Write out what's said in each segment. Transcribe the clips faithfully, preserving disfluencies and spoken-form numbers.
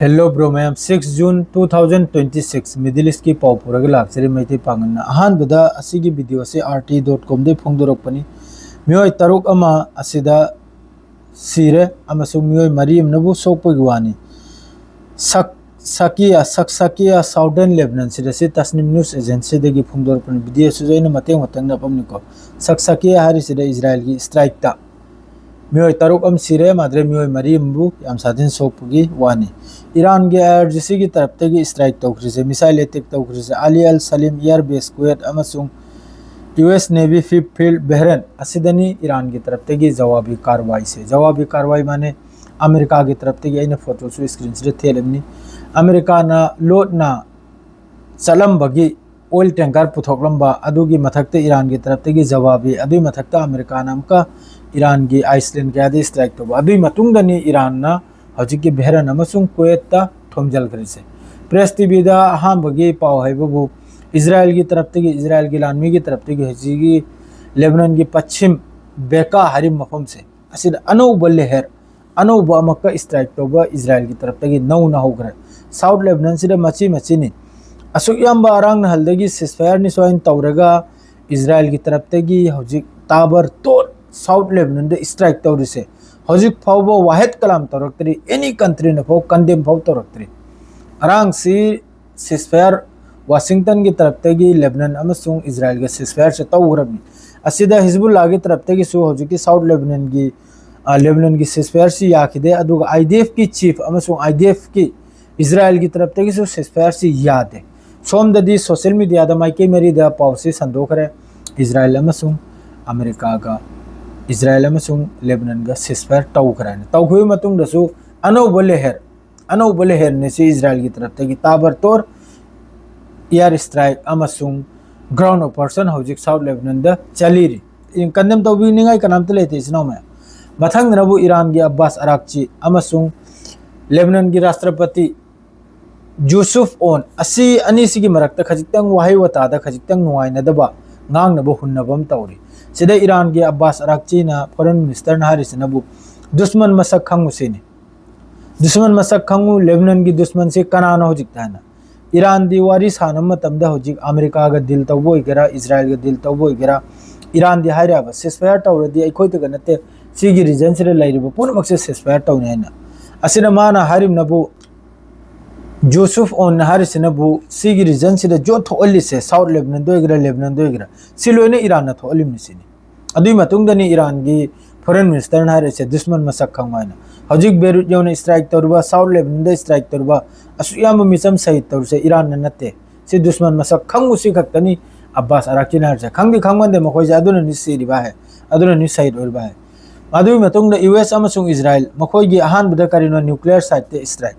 Hello bro ꯃꯌꯥꯝ, six June two thousand twenty six, Middle East ꯀꯤ ꯄꯥꯎ ꯄꯨꯔꯒ ꯂꯥꯛꯆꯔꯤ ꯃꯩꯇꯩ ꯄꯥꯡꯒꯜꯅ꯫ ꯑꯍꯥꯟꯕꯗ ꯑꯁꯤꯒꯤ video ꯑꯁꯤ R T dot com ꯗꯒꯤ ꯐꯣꯡꯗꯣꯔꯛꯄꯅꯤ꯫ ꯃꯤꯑꯣꯏ ꯇꯔꯨꯛ ꯑꯃ ꯑꯁꯤꯗ ꯁꯤꯔꯦ ꯑꯃꯁꯨꯡ ꯃꯤꯑꯣꯏ ꯃꯔꯤ ꯑꯃꯅꯕꯨ ꯁꯣꯛꯄꯒꯤ ꯋꯥꯅꯤ꯫ ꯁꯛ ꯁꯥꯀꯤꯌꯥ ꯁꯛ ꯁꯥꯀꯤꯌꯥ Southern Lebanon ꯁꯤꯗ ꯁꯤ Tasnim News Agency ꯗꯒꯤ ꯐꯣꯡꯗꯣꯔꯛꯄꯅꯤ꯫ Video ꯁꯤꯁꯨ ꯑꯩꯅ ꯃꯇꯦꯛ ꯃꯇꯦꯛ ꯅꯞꯄꯝꯅꯤꯀꯣ꯫ ꯁꯛ ꯁꯥꯀꯤꯌꯥ ꯍꯥꯏꯔꯤꯁꯤꯗ ꯏꯖꯔꯥꯏꯜꯒꯤ strike ꯇ ꯃꯤꯑꯣꯏ ꯇꯔꯨꯛ ꯑꯃ ꯁꯤꯔꯦ, ꯃꯥꯗ꯭ꯔꯦ ꯃꯤꯑꯣꯏ ꯃꯔꯤ ꯑꯃꯕꯨ ꯌꯥꯝ ꯁꯥꯊꯤꯅ ꯁꯣꯛꯄꯒꯤ ꯋꯥꯅꯤ꯫ ꯏꯔꯥꯟꯒꯤ I R G C ꯒꯤ ꯇꯔꯞꯇꯒꯤ strike ꯇꯧꯈ꯭ꯔꯤꯁꯦ, missile attack ꯇꯧꯈ꯭ꯔꯤꯁꯦ, Ali Al Salim Air Base Kuwait ꯑꯃꯁꯨꯡ U S Navy Fifth Fleet Bahrain ꯑꯁꯤꯗꯅꯤ ꯏꯔꯥꯟꯒꯤ ꯇꯔꯞꯇꯒꯤ ꯖꯋꯥꯕꯤ ꯀꯥꯔꯋꯥꯏꯁꯦ꯫ ꯖꯋꯥꯕꯤ ꯀꯥꯔꯋꯥꯏ ꯃꯥꯅꯦ ꯑꯃꯦꯔꯤꯀꯥꯒꯤ ꯇꯔꯞꯇꯒꯤ꯫ ꯑꯩꯅ photo ꯁꯨ screen ꯁꯤꯗ ꯊꯦꯠꯂꯤꯕꯅꯤ꯫ ꯑꯃꯦꯔꯤꯀꯥꯅ ꯂꯣꯠꯅ ꯆꯠꯂꯝꯕꯒꯤ oil tanker ꯄꯨꯊꯣꯛꯂꯝꯕ ꯑꯗꯨꯒꯤ ꯃꯊꯛꯇ ꯏꯔꯥꯟꯒꯤ ꯇꯔꯞꯇꯒꯤ ꯖꯋꯥꯕꯤ, ꯑꯗꯨꯒꯤ ꯃꯊꯛꯇ ꯑꯃꯦꯔꯤꯀꯥꯅ ꯑꯃꯨꯛꯀ ꯏꯔꯥꯟꯒꯤ island ꯀꯌꯥꯗ strike ꯇꯧꯕ, ꯑꯗꯨꯒꯤ ꯃꯇꯨꯡꯗꯅꯤ ꯏꯔꯥꯟꯅ ꯍꯧꯖꯤꯛꯀꯤ ꯕꯦꯍꯔꯟ ꯑꯃꯁꯨꯡ ꯀꯨꯋꯦꯠꯇ ꯊꯣꯝꯖꯤꯜꯈ꯭ꯔꯤꯁꯦ꯫ Press T V ꯗ ꯑꯍꯥꯟꯕꯒꯤ ꯄꯥꯎ ꯍꯥꯏꯕꯕꯨ ꯏꯖꯔꯥꯏꯜꯒꯤ ꯇꯔꯞꯇꯒꯤ, ꯏꯖꯔꯥꯏꯜꯒꯤ ꯂꯥꯟꯃꯤꯒꯤ ꯇꯔꯞꯇꯒꯤ ꯍꯧꯖꯤꯛꯀꯤ ꯂꯦꯕꯅꯟꯒꯤ ꯄꯁꯆꯤꯝ ꯕꯦꯀꯥ ꯍꯥꯏꯔꯤꯕ ꯃꯐꯝꯁꯦ ꯑꯁꯤꯗ ꯑꯅꯧꯕ ꯂꯦꯍꯔ, ꯑꯅꯧꯕ ꯑꯃꯛꯀ strike ꯇꯧꯕ ꯏꯖꯔꯥꯏꯜꯒꯤ ꯇꯔꯞꯇꯒꯤ ꯅꯧꯅ ꯍꯧꯈ꯭ꯔꯦ꯫ South Lebanon ꯁꯤꯗ ꯃꯆꯤ ꯃꯆꯤꯅꯤ꯫ ꯑꯁꯨꯛ ꯌꯥꯝꯕ ꯑꯔꯥꯡ ꯅꯍꯜꯗꯒꯤ ceasefire ꯅꯤ ꯁꯨꯃꯥꯏꯅ ꯇꯧꯔꯒ ꯏꯖꯔꯥꯏꯜꯒꯤ ꯇꯔꯞꯇꯒꯤ ꯍꯧꯖꯤꯛ ꯇꯥꯕꯔ ꯇꯣꯠ South Lebanon ꯗ strike ꯇꯧꯔꯤꯁꯦ꯫ ꯍꯧꯖꯤꯛ ꯐꯥꯎꯕ ꯋꯥꯍꯦꯠ ꯀꯂꯥꯝ ꯇꯧꯔꯛꯇ꯭ꯔꯤ, any country ꯅ ꯐꯥꯎ condemn ꯐꯥꯎ ꯇꯧꯔꯛꯇ꯭ꯔꯤ꯫ ꯑꯔꯥꯡꯁꯤ ceasefire, Washington ꯒꯤ ꯇꯔꯞꯇꯒꯤ ꯂꯦꯕꯅꯟ ꯑꯃꯁꯨꯡ ꯏꯖꯔꯥꯏꯜꯒ ceasefire ꯁꯦ ꯇꯧꯈ꯭ꯔꯕꯅꯤ꯫ ꯑꯁꯤꯗ ꯍꯤꯖꯕꯨꯜꯂꯥꯒꯤ ꯇꯔꯞꯇꯒꯤꯁꯨ ꯍꯧꯖꯤꯛꯀꯤ South Lebanon ꯒꯤ, ꯑ, ꯂꯦꯕꯅꯟꯒꯤ ceasefire ꯁꯤ ꯌꯥꯈꯤꯗꯦ, ꯑꯗꯨꯒ I D F ꯀꯤ chief ꯑꯃꯁꯨꯡ I D F ꯀꯤ ꯏꯖꯔꯥꯏꯜꯒꯤ ꯇꯔꯞꯇꯒꯤꯁꯨ ceasefire ꯁꯤ ꯌꯥꯗꯦ꯫ ꯁꯣꯝꯗꯗꯤ social media ꯗ ꯃꯥꯏꯀꯩ ꯃꯔꯤꯗ ꯄꯥꯎꯁꯤ ꯁꯟꯗꯣꯛꯈ꯭ꯔꯦ, ꯏꯖꯔꯥꯏꯜ ꯑꯃꯁꯨꯡ ꯑꯃꯦꯔꯤꯀꯥꯒ, ꯏꯖꯔꯥꯏꯜ ꯑꯃꯁꯨꯡ ꯂꯦꯕꯅꯟꯒ ceasefire ꯇꯧꯈ꯭ꯔꯦꯅ꯫ ꯇꯧꯈꯤꯕ ꯃꯇꯨꯡꯗꯁꯨ ꯑꯅꯧꯕ ꯂꯦꯍꯔ, ꯑꯅꯧꯕ ꯂꯦꯍꯔꯅꯤ ꯁꯤ ꯏꯖꯔꯥꯏꯜꯒꯤ ꯇꯔꯞꯇꯒꯤ ꯇꯥꯕꯔ ꯇꯣꯔ air strike ꯑꯃꯁꯨꯡ ground operation ꯍꯧꯖꯤꯛ South Lebanon ꯗ ꯆꯠꯂꯤꯔꯤ꯫ Condemn ꯇꯧꯕꯤꯅꯤꯡꯉꯥꯏ ꯀꯅꯥꯝꯇ ꯂꯩꯇꯦ, ꯏꯆꯤꯟ ꯏꯅꯥꯎ ꯃꯌꯥꯝ꯫ ꯃꯊꯪꯗꯅꯕꯨ ꯏꯔꯥꯟꯒꯤ ꯑꯕꯥꯁ ꯑꯔꯥꯛꯆꯤ ꯑꯃꯁꯨꯡ ꯂꯦꯕꯅꯟꯒꯤ ꯔꯥꯁꯇ꯭ꯔꯄꯇꯤ ꯖꯨꯁꯨꯐ ꯑꯣꯟ ꯑꯁꯤ ꯑꯅꯤꯁꯤꯒꯤ ꯃꯔꯛꯇ ꯈꯖꯤꯛꯇꯪ ꯋꯥꯍꯩ ꯋꯥꯇꯥꯗ ꯈꯖꯤꯛꯇꯪ ꯅꯨꯡꯉꯥꯏꯅꯗꯕ, ꯉꯥꯡꯅꯕ ꯍꯨꯟꯅꯕ ꯑꯃ ꯇꯧꯔꯤ꯫ ꯁꯤꯗ ꯏꯔꯥꯟꯒꯤ ꯑꯕꯥꯁ ꯑꯔꯥꯛꯆꯤꯅ foreign minister ꯅ ꯍꯥꯏꯔꯤꯁꯤꯅꯕꯨ ꯗꯨꯁꯃꯟ ꯃꯁꯛ ꯈꯪꯉꯨꯁꯤꯅꯤ꯫ ꯗꯨꯁꯃꯟ ꯃꯁꯛ ꯈꯪꯉꯨ, ꯂꯦꯕꯅꯟꯒꯤ ꯗꯨꯁꯃꯟꯁꯤ ꯀꯅꯥꯅꯣ ꯍꯧꯖꯤꯛꯇ ꯍꯥꯏꯅ? ꯏꯔꯥꯟꯗꯤ ꯋꯥꯔꯤ ꯁꯥꯟꯅꯕ ꯃꯇꯝꯗ ꯍꯧꯖꯤꯛ ꯑꯃꯦꯔꯤꯀꯥꯒ ꯗꯤꯜ ꯇꯧꯕ ꯑꯣꯏꯒꯦꯔꯥ, ꯏꯖꯔꯥꯏꯜꯒ ꯗꯤꯜ ꯇꯧꯕ ꯑꯣꯏꯒꯦꯔꯥ, ꯏꯔꯥꯟꯗꯤ ꯍꯥꯏꯔꯤꯕ ceasefire ꯇꯧꯔꯗꯤ ꯑꯩꯈꯣꯏꯗꯒ ꯅꯠꯇꯦ, ꯁꯤꯒꯤ ꯔꯤꯖꯟꯁꯤꯗ ꯂꯩꯔꯤꯕ ꯄꯨꯝꯅꯃꯛꯁꯦ ceasefire ꯇꯧꯅꯤ ꯍꯥꯏꯅ꯫ ꯑꯁꯤꯅ ꯃꯥꯅ ꯍꯥꯏꯔꯤꯕꯅꯕꯨ, ꯖꯨꯁꯨꯐ ꯑꯣꯟꯅ ꯍꯥꯏꯔꯤꯁꯤꯅꯕꯨ ꯁꯤꯒꯤ ꯔꯤꯖꯟꯁꯤꯗ ꯖꯣ ꯊꯣꯛꯍꯜꯂꯤꯁꯦ, ꯁꯥꯎꯠ ꯂꯦꯕꯅꯟꯗ ꯑꯣꯏꯒꯦꯔꯥ, ꯂꯦꯕꯅꯟꯗ ꯑꯣꯏꯒꯦꯔꯥ, ꯁꯤ ꯂꯣꯏꯅ ꯏꯔꯥꯟꯅ ꯊꯣꯛꯍꯜꯂꯤꯕꯅꯤ ꯁꯤꯅꯤ꯫ ꯑꯗꯨꯒꯤ ꯃꯇꯨꯡꯗꯅꯤ ꯏꯔꯥꯟꯒꯤ ꯐꯣꯔꯦꯟ ꯃꯤꯅꯤꯁꯇꯔꯅ ꯍꯥꯏꯔꯤꯁꯦ, ꯗꯨꯁꯃꯟ ꯃꯁꯛ ꯈꯪꯉꯨ ꯍꯥꯏꯅ꯫ ꯍꯧꯖꯤꯛ ꯕꯦꯔꯨꯠ ꯌꯧꯅ ꯏꯁꯇ꯭ꯔꯥꯏꯛ ꯇꯧꯔꯤꯕ, ꯁꯥꯎꯠ ꯂꯦꯕꯅꯟꯗ ꯏꯁꯇ꯭ꯔꯥꯏꯛ ꯇꯧꯔꯤꯕ, ꯑꯁꯨꯛ ꯌꯥꯝꯕ ꯃꯤꯆꯝ ꯁꯍꯤꯗ ꯇꯧꯔꯤꯁꯦ ꯏꯔꯥꯟꯅ ꯅꯠꯇꯦ꯫ ꯁꯤ ꯗꯨꯁꯃꯟ ꯃꯁꯛ ꯈꯪꯉꯨ ꯁꯤ ꯈꯛꯇꯅꯤ ꯑꯕꯥꯁ ꯑꯔꯥꯛꯆꯤꯅ ꯍꯥꯏꯔꯤꯁꯦ꯫ ꯈꯪꯗꯤ ꯈꯪꯃꯟꯗꯦ ꯃꯈꯣꯏꯁꯦ, ꯑꯗꯨꯅꯅꯤ ꯁꯤꯔꯤꯕ ꯍꯥꯏ, ꯑꯗꯨꯅꯅꯤ ꯁꯍꯤꯗ ꯑꯣꯏꯔꯤꯕ ꯍꯥꯏ꯫ ꯑꯗꯨꯒꯤ ꯃꯇꯨꯡꯗ ꯌꯨ ꯑꯦꯁ ꯑꯃꯁꯨꯡ ꯏꯖꯔꯥꯏꯜ ꯃꯈꯣꯏꯒꯤ ꯑꯍꯥꯟꯕꯗ ꯀꯔꯤꯅꯣ? ꯅ꯭ꯌꯨꯀ꯭ꯂꯤꯌꯔ ꯁꯥꯏꯠꯇ ꯏꯁꯇ꯭ꯔꯥꯏꯛ꯫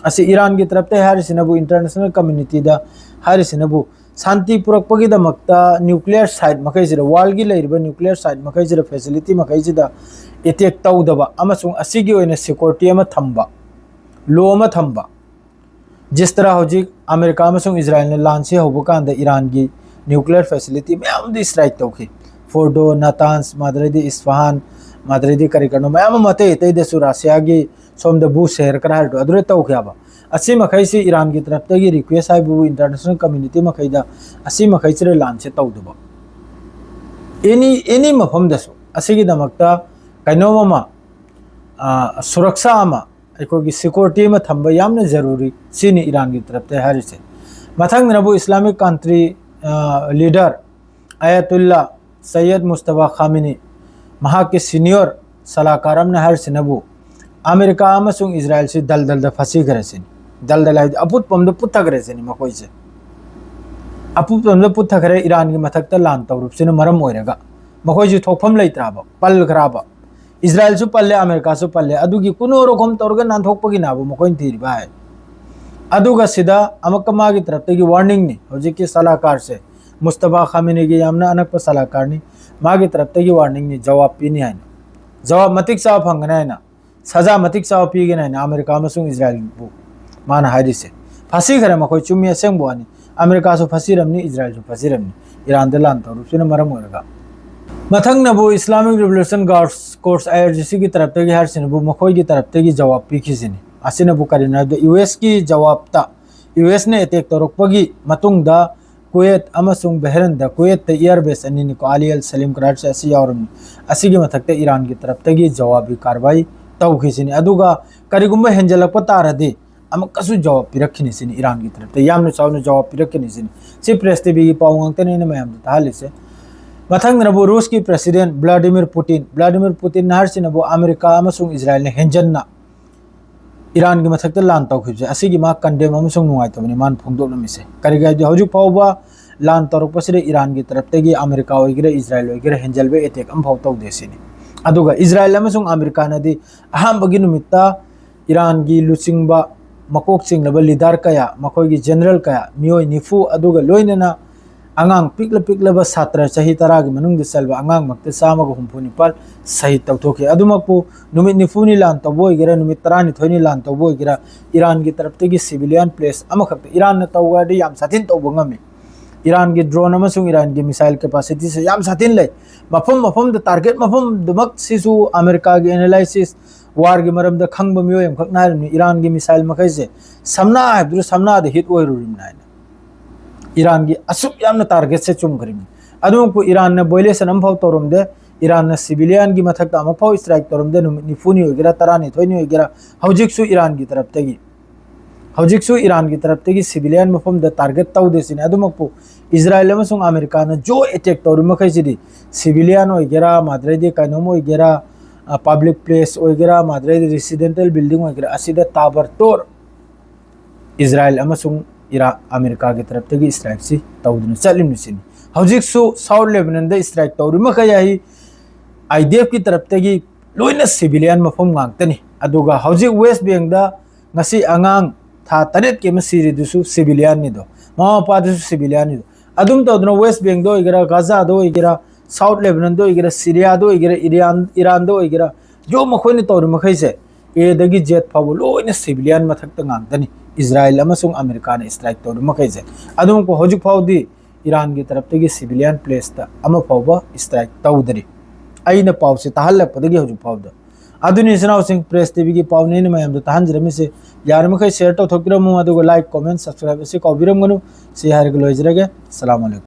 ꯑꯁꯤ ꯏꯔꯥꯟꯒꯤ ꯇꯔꯞꯇ ꯍꯥꯏꯔꯤꯁꯤꯅꯕꯨ, ꯏꯟꯇꯔꯅꯦꯁꯅꯦꯜ ꯀꯝꯃ꯭ꯌꯨꯅꯤꯇꯤꯗ ꯍꯥꯏꯔꯤꯁꯤꯅꯕꯨ, ꯁꯥꯟꯇꯤ ꯄꯨꯔꯛꯄꯒꯤꯗꯃꯛꯇ ꯅ꯭ꯌꯨꯀ꯭ꯂꯤꯌꯔ ꯁꯥꯏꯠ ꯃꯈꯩꯁꯤꯗ, ꯋꯥꯔꯜꯒꯤ ꯂꯩꯔꯤꯕ ꯅ꯭ꯌꯨꯀ꯭ꯂꯤꯌꯔ ꯁꯥꯏꯠ ꯃꯈꯩꯁꯤꯗ, ꯐꯦꯁꯤꯂꯤꯇꯤ ꯃꯈꯩꯁꯤꯗ ꯑꯦꯇꯦꯛ ꯇꯧꯗꯕ ꯑꯃꯁꯨꯡ ꯑꯁꯤꯒꯤ ꯑꯣꯏꯅ ꯁꯦꯀ꯭ꯌꯨꯔꯤꯇꯤ ꯑꯃ ꯊꯝꯕ, ꯂꯣ ꯑꯃ ꯊꯝꯕ꯫ ꯖꯤꯁ ꯇꯔꯍꯥ ꯍꯧꯖꯤꯛ ꯑꯃꯦꯔꯤꯀꯥ ꯑꯃꯁꯨꯡ ꯏꯖꯔꯥꯏꯜꯅ ꯂꯥꯟꯁꯤ ꯍꯧꯕ ꯀꯥꯟꯗ ꯏꯔꯥꯟꯒꯤ ꯅ꯭ꯌꯨꯀ꯭ꯂꯤꯌꯔ ꯐꯦꯁꯤꯂꯤꯇꯤ ꯃꯌꯥꯝꯗ ꯏꯁꯇ꯭ꯔꯥꯏꯛ ꯇꯧꯈꯤ꯫ ꯐꯣꯔꯗꯣ, ꯅꯥꯇꯥꯟꯁ, ꯃꯥꯗꯔꯩꯗꯤ ꯏꯁꯐꯥꯍꯥꯟ, ꯃꯥꯗꯔꯩꯗꯤ ꯀꯔꯤ ꯀꯔꯤꯅꯣ ꯃꯌꯥꯝ ꯑꯃ ꯑꯇꯩ ꯑꯇꯩꯗꯁꯨ ꯔꯁꯤꯌꯥꯒꯤ ꯁꯣꯝꯗ ꯕꯨ ꯁꯦꯍꯔ ꯈꯔ ꯍꯥꯏꯕꯗꯣ ꯑꯗꯨꯗ ꯇꯧꯈꯤ ꯍꯥꯏꯕ꯫ ꯑꯁꯤ ꯃꯈꯩꯁꯤ ꯏꯔꯥꯟꯒꯤ ꯇꯔꯞꯇꯒꯤ ꯔꯤꯀ꯭ꯋꯦꯁ ꯍꯥꯏꯕꯕꯨ ꯏꯟꯇꯔꯅꯦꯁꯅꯦꯜ ꯀꯝꯃ꯭ꯌꯨꯅꯤꯇꯤ ꯃꯈꯩꯗ ꯑꯁꯤ ꯃꯈꯩꯁꯤꯗ ꯂꯥꯟꯁꯦ ꯇꯧꯗꯕ꯫ ꯑꯦꯅꯤ, ꯑꯦꯅꯤ ꯃꯐꯝꯗꯁꯨ ꯑꯁꯤꯒꯤꯗꯃꯛꯇ ꯀꯩꯅꯣꯝ ꯑꯃ, ꯑ, ꯁꯨꯔꯛꯁꯥ ꯑꯃ, ꯑꯩꯈꯣꯏꯒꯤ ꯁꯦꯀ꯭ꯌꯨꯔꯤꯇꯤ ꯑꯃ ꯊꯝꯕ ꯌꯥꯝꯅ ꯖꯔꯨꯔꯤ꯫ ꯁꯤꯅꯤ ꯏꯔꯥꯟꯒꯤ ꯇꯔꯞꯇ ꯍꯥꯏꯔꯤꯁꯦ꯫ ꯃꯊꯪꯗꯅꯕꯨ ꯏꯁꯂꯥꯃꯤꯛ ꯀꯟꯇ꯭ꯔꯤ, ꯑ, ꯂꯤꯗꯔ ꯑꯌꯥꯇꯨꯜꯂꯥ ꯁꯩꯌꯗ ꯃꯨꯁꯇꯐꯥ ꯈꯥꯃꯤꯅꯤ, ꯃꯍꯥꯛꯀꯤ ꯁꯤꯅꯤꯌꯣꯔ ꯁꯂꯥꯀꯥꯔ ꯑꯃꯅ ꯍꯥꯏꯔꯤꯁꯤꯅꯕꯨ, ꯑꯃꯦꯔꯤꯀꯥ ꯑꯃꯁꯨꯡ ꯏꯖꯔꯥꯏꯜꯁꯤ ꯗꯜꯗꯜꯗ ꯐꯁꯤꯈ꯭ꯔꯦ ꯁꯤꯅꯤ꯫ ꯗꯜꯗꯜ ꯍꯥꯏꯗꯤ ꯑꯄꯨꯠꯄ ꯑꯃꯗ ꯄꯨꯠꯊꯈ꯭ꯔꯦ ꯁꯤꯅꯤ ꯃꯈꯣꯏꯁꯦ꯫ ꯑꯄꯨꯠꯄ ꯑꯃꯗ ꯄꯨꯠꯊꯈ꯭ꯔꯦ, ꯏꯔꯥꯟꯒꯤ ꯃꯊꯛꯇ ꯂꯥꯟ ꯇꯧꯔꯨꯕꯁꯤꯅ ꯃꯔꯝ ꯑꯣꯏꯔꯒ꯫ ꯃꯈꯣꯏꯁꯨ ꯊꯣꯛꯐꯝ ꯂꯩꯇ꯭ꯔꯕ, ꯄꯜꯈ꯭ꯔꯕ꯫ ꯏꯖꯔꯥꯏꯜꯁꯨ ꯄꯜꯂꯦ, ꯑꯃꯦꯔꯤꯀꯥꯁꯨ ꯄꯜꯂꯦ꯫ ꯑꯗꯨꯒꯤ ꯀꯨꯅꯣꯔꯣꯈꯣꯝ ꯇꯧꯔꯒ ꯅꯥꯟꯊꯣꯛꯄꯒꯤꯅꯦꯕ ꯃꯈꯣꯏꯅ ꯊꯤꯔꯤꯕ ꯍꯥꯏ꯫ ꯑꯗꯨꯒ ꯁꯤꯗ ꯑꯃꯨꯛꯀ ꯃꯥꯒꯤ ꯇꯔꯞꯇꯒꯤ ꯋꯥꯔꯅꯤꯡꯅꯤ ꯍꯧꯖꯤꯛꯀꯤ ꯁꯂꯥꯀꯥꯔꯁꯦ꯫ ꯃꯨꯁꯇꯐꯥ ꯈꯥꯃꯤꯅꯤꯒꯤ ꯌꯥꯝꯅ ꯑꯅꯛꯄ ꯁꯂꯥꯀꯥꯔꯅꯤ꯫ ꯃꯥꯒꯤ ꯇꯔꯞꯇꯒꯤ ꯋꯥꯔꯅꯤꯡꯅꯤ, ꯖꯋꯥꯕ ꯄꯤꯅꯤ ꯍꯥꯏꯅ, ꯖꯋꯥꯕ ꯃꯇꯤꯛ ꯆꯥꯕ ꯐꯪꯒꯅꯤ ꯍꯥꯏꯅ, ꯁꯖꯥ ꯃꯇꯤꯛ ꯆꯥꯕ ꯄꯤꯒꯅꯤ ꯍꯥꯏꯅ ꯑꯃꯦꯔꯤꯀꯥ ꯑꯃꯁꯨꯡ ꯏꯖꯔꯥꯏꯜꯕꯨ ꯃꯥꯅ ꯍꯥꯏꯔꯤꯁꯦ꯫ ꯐꯥꯁꯤꯈ꯭ꯔꯦ ꯃꯈꯣꯏ, ꯆꯨꯝꯃꯤ, ꯑꯁꯦꯡꯕ ꯋꯥꯅꯤ꯫ ꯑꯃꯦꯔꯤꯀꯥꯁꯨ ꯐꯥꯁꯤꯔꯝꯅꯤ, ꯏꯖꯔꯥꯏꯜꯁꯨ ꯐꯥꯁꯤꯔꯝꯅꯤ, ꯏꯔꯥꯟꯗ ꯂꯥꯟ ꯇꯧꯔꯨꯕꯁꯤꯅ ꯃꯔꯝ ꯑꯣꯏꯔꯒ꯫ ꯃꯊꯪꯅꯕꯨ Islamic Revolution Guards Corps, I R G C ꯒꯤ ꯇꯔꯞꯇꯒꯤ ꯍꯥꯏꯔꯤꯁꯤꯅꯕꯨ ꯃꯈꯣꯏꯒꯤ ꯇꯔꯞꯇꯒꯤ ꯖꯋꯥꯕ ꯄꯤꯈꯤꯁꯤꯅꯤ꯫ ꯑꯁꯤꯅꯕꯨ ꯀꯔꯤꯅꯣ ꯍꯥꯏꯕꯗ, U S ꯀꯤ ꯖꯋꯥꯕꯇ, U S ꯅ attack ꯇꯧꯔꯛꯄꯒꯤ ꯃꯇꯨꯡꯗ ꯀꯨꯋꯦꯠ ꯑꯃꯁꯨꯡ ꯕꯍꯔꯦꯟꯗ, ꯀꯨꯋꯦꯠꯇ air base ꯑꯅꯤꯅꯤꯀꯣ, Ali Al Salim Karachi ꯑꯁꯤ ꯌꯥꯎꯔꯝꯃꯤ꯫ ꯑꯁꯤꯒꯤ ꯃꯊꯛꯇ ꯏꯔꯥꯟꯒꯤ ꯇꯔꯞꯇꯒꯤ ꯖꯋꯥꯕꯤ ꯀꯥꯔꯋꯥꯏ ꯇꯧꯈꯤꯁꯤꯅꯤ꯫ ꯑꯗꯨꯒ ꯀꯔꯤꯒꯨꯝꯕ ꯍꯦꯟꯖꯜꯂꯛꯄ ꯇꯥꯔꯗꯤ ꯑꯃꯨꯛꯀꯁꯨ ꯖꯋꯥꯕ ꯄꯤꯔꯛꯈꯤꯅꯤ ꯁꯤꯅꯤ, ꯏꯔꯥꯟꯒꯤ ꯇꯔꯞꯇ ꯌꯥꯝꯅ ꯆꯥꯎꯅ ꯖꯋꯥꯕ ꯄꯤꯔꯛꯈꯤꯅꯤ ꯁꯤꯅꯤ꯫ ꯁꯤ press T V ꯒꯤ ꯄꯥꯎ ꯉꯥꯛꯇꯅꯤ ꯑꯩꯅ ꯃꯌꯥꯝꯗ ꯇꯥꯍꯜꯂꯤꯁꯦ꯫ ꯃꯊꯪꯗꯅꯕꯨ ꯔꯨꯁꯀꯤ President Vladimir Putin, Vladimir Putin ꯍꯥꯏꯔꯤꯁꯤꯅꯕꯨ ꯑꯃꯦꯔꯤꯀꯥ ꯑꯃꯁꯨꯡ ꯏꯖꯔꯥꯏꯜꯅ ꯍꯦꯟꯖꯟꯅ ꯏꯔꯥꯟꯒꯤ ꯃꯊꯛꯇ ꯂꯥꯟ ꯇꯧꯈꯤꯕꯁꯦ, ꯑꯁꯤꯒꯤ ꯃꯥ condemn ꯑꯃꯁꯨꯡ ꯅꯨꯡꯉꯥꯏꯇꯕꯅꯤ ꯃꯥꯅ ꯐꯣꯡꯗꯣꯛꯂꯝꯃꯤꯁꯦ꯫ ꯀꯔꯤꯒꯤ ꯍꯥꯏꯕꯗꯤ ꯍꯧꯖꯤꯛ ꯐꯥꯎꯕ ꯂꯥꯟ ꯇꯧꯔꯛꯄꯁꯤꯗ ꯏꯔꯥꯟꯒꯤ ꯇꯔꯞꯇꯒꯤ ꯑꯃꯦꯔꯤꯀꯥ ꯑꯣꯏꯒꯦꯔꯥ, ꯏꯖꯔꯥꯏꯜ ꯑꯣꯏꯒꯦꯔꯥ, ꯍꯦꯟꯖꯜꯕ attack ꯑꯃꯐꯥꯎ ꯇꯧꯗꯦ ꯁꯤꯅꯤ꯫ ꯑꯗꯨꯒ ꯏꯖꯔꯥꯏꯜ ꯑꯃꯁꯨꯡ ꯑꯃꯦꯔꯤꯀꯥꯅꯗꯤ ꯑꯍꯥꯟꯕꯒꯤ ꯅꯨꯃꯤꯠꯇ ꯏꯔꯥꯟꯒꯤ ꯂꯨꯆꯤꯡꯕ, ꯃꯀꯣꯛ ꯆꯤꯡꯂꯕ leader ꯀꯌꯥ, ꯃꯈꯣꯏꯒꯤ general ꯀꯌꯥ, ꯃꯤꯑꯣꯏ ꯅꯤꯐꯨ, ꯑꯗꯨꯒ ꯂꯣꯏꯅꯅ ꯑꯉꯥꯡ ꯄꯤꯛꯂ ꯄꯤꯛꯂꯕ ꯁꯥꯇ꯭ꯔ ꯆꯍꯤ ꯇꯔꯥꯒꯤ ꯃꯅꯨꯡꯗ ꯆꯜꯕ ꯑꯉꯥꯡꯃꯛꯇ ꯆꯥꯝꯃꯒ ꯍꯨꯝꯐꯨ ꯅꯤꯄꯥꯜ ꯁꯍꯤꯗ ꯇꯧꯊꯣꯛꯈꯤ꯫ ꯑꯗꯨꯃꯛꯄꯨ ꯅꯨꯃꯤꯠ ꯅꯤꯐꯨꯅꯤ ꯂꯥꯟ ꯇꯧꯕ ꯑꯣꯏꯒꯦꯔꯥ, ꯅꯨꯃꯤꯠ ꯇꯔꯥꯅꯤꯊꯣꯏꯅꯤ ꯂꯥꯟ ꯇꯧꯕ ꯑꯣꯏꯒꯦꯔꯥ, ꯏꯔꯥꯟꯒꯤ ꯇꯔꯞꯇꯒꯤ civilian place ꯑꯃꯈꯛꯇ, ꯏꯔꯥꯟꯅ ꯇꯧꯕ ꯍꯥꯏꯔꯗꯤ ꯌꯥꯝ ꯁꯥꯊꯤꯅ ꯇꯧꯕ ꯉꯝꯃꯤ꯫ ꯏꯔꯥꯟꯒꯤ drone ꯑꯃꯁꯨꯡ ꯏꯔꯥꯟꯒꯤ missile capacity ꯁꯦ ꯌꯥꯝ ꯁꯥꯊꯤꯅ ꯂꯩ꯫ ꯃꯐꯝ ꯃꯐꯝꯗ target ꯃꯐꯝꯗꯨꯃꯛꯁꯤꯁꯨ ꯑꯃꯦꯔꯤꯀꯥꯒꯤ analysis, war ꯒꯤ ꯃꯔꯝꯗ ꯈꯪꯕ ꯃꯤꯑꯣꯏ ꯑꯃꯈꯛꯅ ꯍꯥꯏꯔꯤꯕꯅꯤ, ꯏꯔꯥꯟꯒꯤ missile ꯃꯈꯩꯁꯦ ꯁꯝꯅꯥ ꯍꯥꯏꯕꯗꯨꯗ ꯁꯝꯅꯥꯗ hit ꯑꯣꯏꯔꯨꯔꯤꯕꯅꯤ ꯍꯥꯏꯅ꯫ ꯏꯔꯥꯟꯒꯤ ꯑꯁꯨꯛ ꯌꯥꯝꯅ target ꯁꯦ ꯆꯨꯝꯈ꯭ꯔꯤꯕꯅꯤ꯫ ꯑꯗꯨꯃꯛꯄꯨ ꯏꯔꯥꯟꯅ violation ꯑꯃꯐꯥꯎ ꯇꯧꯔꯝꯗꯦ꯫ ꯏꯔꯥꯟꯅ civilian ꯒꯤ ꯃꯊꯛꯇ ꯑꯃꯐꯥꯎ strike ꯇꯧꯔꯝꯗꯦ꯫ ꯅꯨꯃꯤꯠ ꯅꯤꯐꯨꯅꯤ ꯑꯣꯏꯒꯦꯔꯥ, ꯇꯔꯥꯅꯤꯊꯣꯏꯅꯤ ꯑꯣꯏꯒꯦꯔꯥ, ꯍꯧꯖꯤꯛꯁꯨ ꯏꯔꯥꯟꯒꯤ ꯇꯔꯞꯇꯒꯤ, ꯍꯧꯖꯤꯛꯁꯨ ꯏꯔꯥꯟꯒꯤ ꯇꯔꯞꯇꯒꯤ civilian ꯃꯐꯝꯗ target ꯇꯧꯗꯦ ꯁꯤꯅꯤ꯫ ꯑꯗꯨꯃꯛꯄꯨ ꯏꯖꯔꯥꯏꯜ ꯑꯃꯁꯨꯡ ꯑꯃꯦꯔꯤꯀꯥꯅ joint attack ꯇꯧꯔꯤ ꯃꯈꯩꯁꯤꯗꯤ civilian ꯑꯣꯏꯒꯦꯔꯥ, ꯃꯥꯗ꯭ꯔꯩꯗꯤ ꯀꯩꯅꯣꯝ ꯑꯣꯏꯒꯦꯔꯥ, ꯑ, public place ꯑꯣꯏꯒꯦꯔꯥ, ꯃꯥꯗ꯭ꯔꯩꯗꯤ residential building ꯑꯣꯏꯒꯦꯔꯥ, ꯑꯁꯤꯗ ꯇꯥꯕꯔꯇꯣꯔ ꯏꯖꯔꯥꯏꯜ ꯑꯃꯁꯨꯡ ꯏꯔꯥ-, ꯑꯃꯦꯔꯤꯀꯥꯒꯤ ꯇꯔꯞꯇꯒꯤ strike ꯁꯤ ꯇꯧꯗꯨꯅ ꯆꯠꯂꯤꯕꯅꯤ ꯁꯤꯅꯤ꯫ ꯍꯧꯖꯤꯛꯁꯨ South Lebanon ꯗ strike ꯇꯧꯔꯤ ꯃꯈꯩ ꯑꯩ I D F ꯀꯤ ꯇꯔꯞꯇꯒꯤ ꯂꯣꯏꯅ civilian ꯃꯐꯝ ꯉꯥꯛꯇꯅꯤ꯫ ꯑꯗꯨꯒ ꯍꯧꯖꯤꯛ West Bank ꯗ ꯉꯁꯤ ꯑꯉꯥꯡ ꯊꯥ ꯇꯔꯦꯠꯀꯤ ꯑꯃ ꯁꯤꯔꯤꯗꯨꯁꯨ civilian ꯅꯤꯗꯣ, ꯃꯃꯥ ꯃꯄꯥꯗꯨꯁꯨ civilian ꯅꯤꯗꯣ꯫ ꯑꯗꯨꯝ ꯇꯧꯗꯅ West Bank ꯗ ꯑꯣꯏꯒꯦꯔꯥ, ꯒꯥꯖꯥꯗ ꯑꯣꯏꯒꯦꯔꯥ, South Lebanon ꯗ ꯑꯣꯏꯒꯦꯔꯥ, ꯁꯤꯔꯤꯌꯥꯗ ꯑꯣꯏꯒꯦꯔꯥ, ꯏꯔꯥꯟ, ꯏꯔꯥꯟꯗ ꯑꯣꯏꯒꯦꯔꯥ, ꯌꯣ ꯃꯈꯣꯏꯅ ꯇꯧꯔꯤ ꯃꯈꯩꯁꯦ A ꯗꯒꯤ Z ꯐꯥꯎꯕ ꯂꯣꯏꯅ civilian ꯃꯊꯛꯇ ꯉꯥꯛꯇꯅꯤ꯫ ꯏꯖꯔꯥꯏꯜ ꯑꯃꯁꯨꯡ ꯑꯃꯦꯔꯤꯀꯥꯅ strike ꯇꯧꯔꯤ ꯃꯈꯩꯁꯦ꯫ ꯑꯗꯨꯃꯛꯄꯨ ꯍꯧꯖꯤꯛ ꯐꯥꯎꯗꯤ ꯏꯔꯥꯟꯒꯤ ꯇꯔꯞꯇꯒꯤ civilian placeꯇ ꯑꯃ ꯐꯥꯎꯕ strike ꯇꯧꯗꯔꯤ꯫ ꯑꯩꯅ ꯄꯥꯎꯁꯦ ꯇꯥꯍꯜꯂꯛꯄꯗꯒꯤ ꯍꯧꯖꯤꯛ ꯐꯥꯎꯕꯗ꯫ ꯑꯗꯨꯅꯤ ꯏꯆꯤꯟ ꯏꯅꯥꯎꯁꯤꯡ, press TVꯒꯤ ꯄꯥꯎꯅꯦ ꯑꯩꯅ ꯃꯌꯥꯝꯗ ꯇꯥꯍꯟꯖꯔꯝꯃꯤꯁꯦ꯫ ꯌꯥꯔꯤꯃꯈꯩ share ꯇꯧꯊꯣꯛꯄꯤꯔꯝꯃꯨ, ꯑꯗꯨꯒ like, comment, subscribe ꯑꯁꯤ ꯀꯥꯎꯕꯤꯔꯝꯒꯅꯨ꯫ ꯁꯤ ꯍꯥꯏꯔꯒ ꯂꯣꯏꯖꯔꯒꯦ꯫ ꯑꯁꯂꯥꯃꯨ ꯑꯂꯥꯏꯀꯨꯝ꯫